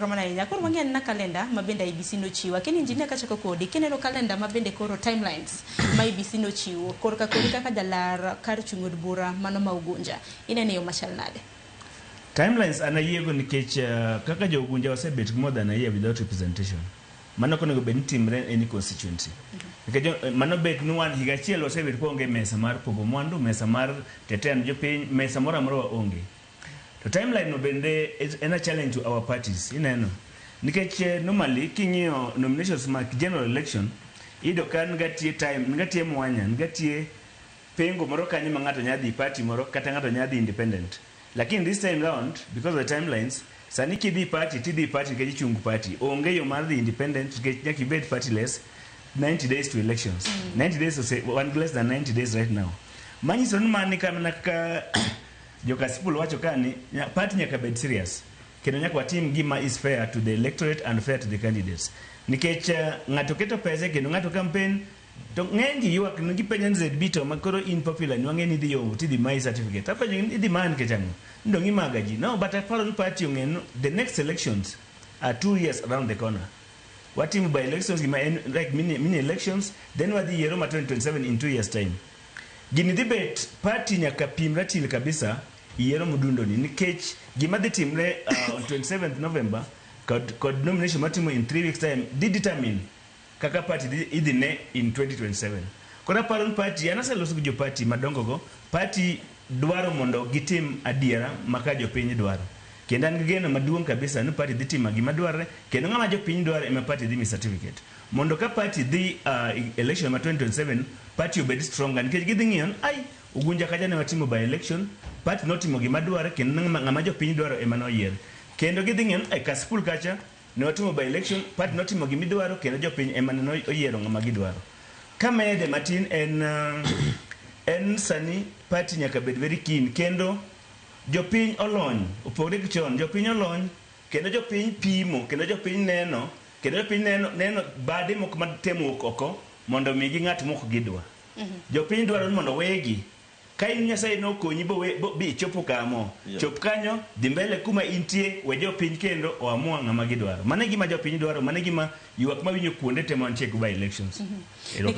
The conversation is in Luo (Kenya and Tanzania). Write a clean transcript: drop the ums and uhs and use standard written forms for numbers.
Erokamano ahinya. Koro wang'e anena kalenda ma bende IEBC nochiwo. Akeni engineer kachako kodi, kineno kalenda ma bende koro timelines ma IEBC nochiwo, korka kodi kaka jalar kar chung' od bura mano ma Ugunja, ineno e yo machal nade? Timelines an ayiego nikech kaka jo Ugunja wasebet more than a year without representation. Mano ok onego bed ni timre any constituency. Nikech mano bet ni wan higa achiel wasebet kwaonge mesa mar pogo mwandu, mesa mar tetea ne jopiny, mesa moro amora waonge. To timeline no bende en a challenge to our parties, ineno. Nikech normally king'iyo nominations mag general election, iyudo ka nitie time, nitie mwanya, nitie pengo moro kanyo ma ng'ato nyalo dhi party moro kata ng'ato nyalo dhi independent. Lakini this time round, because of the timelines, sani kidhi party, tidhi party nikech ichung party. Onge yo mar dhi independent nikech nyaka ibed partyless 90 days to elections. 90 days ose, one less than 90 days right now. Manyiso ni mani kamana kaka Jokasipul wacho ka ni party nyaka bed serious kendo nyaka watim gima is fair to the electorate and fair to the candidates. Nikech ng'ato keto pesa kendo ng'ato campaign to ng'eny ji ywak ni gipenjo ni ZB to ma koro in popular ni wang'e ni idhi yombo tidhi mayi certificate. Apenjo ni idhi maya nikech ang'o? Ni dong' imaga ji. No, but aparo ni party ong'e ni the next elections are 2 years around the corner. Watimo by elections gima en like mini, mini elections, then wadhi yiero ma 2027 in 2 years time. Gini dhi bet party nyaka pim ratil kabisa yiero modundo ni nikech gima dhi timre on 27th November kod nomination matimo in 3 weeks time dhi determine kaka party dhi idhi ne in 2027. Koro aparo ni party, an aseloso gi jo party madongo go, party dwaro mondo gitim adiera maka jopiny dwaro. Kendo an gi geno maduong' kabisa ni party dhi timo gima dwarre kendo ng'ama jopiny dwaro ema party dhi mi certificate. Mondo ka party dhi election ma 2027, party obed stronger nikech gidhi ng'iyo ni ai Ugunja kacha ne watimo by election, party notimo gima dwarre kendo ng'ama jopiny dwaro ema noyier. Kendo gidhi ng'iyo ni e Kasipul kacha ne watimo by election, party notimo gimidwaro kendo jopiny ema ne oyiero ng'ama gidwaro. Kamede matin en sani party nyaka bed very keen kendo jopiny olony, opogre gi chon, jopiny olony kendo jopiny pimo kendo jopiny neno kendo jopiny neno bade moko matemo wuok oko mondo omigi ng'at mok gidwa. Jopiny dwaro ni mondo wegi. Ka in Nyasaye nokonyi bo bi ichopo kamo, chop kanyo, dhi mbele kuma intie, we jopiny kendo oamua ng'ama gidwaro. Mano e gima jopiny dwaro, mano e gima ywak mawinjo kuonde te mantie go by elections. Erokamano.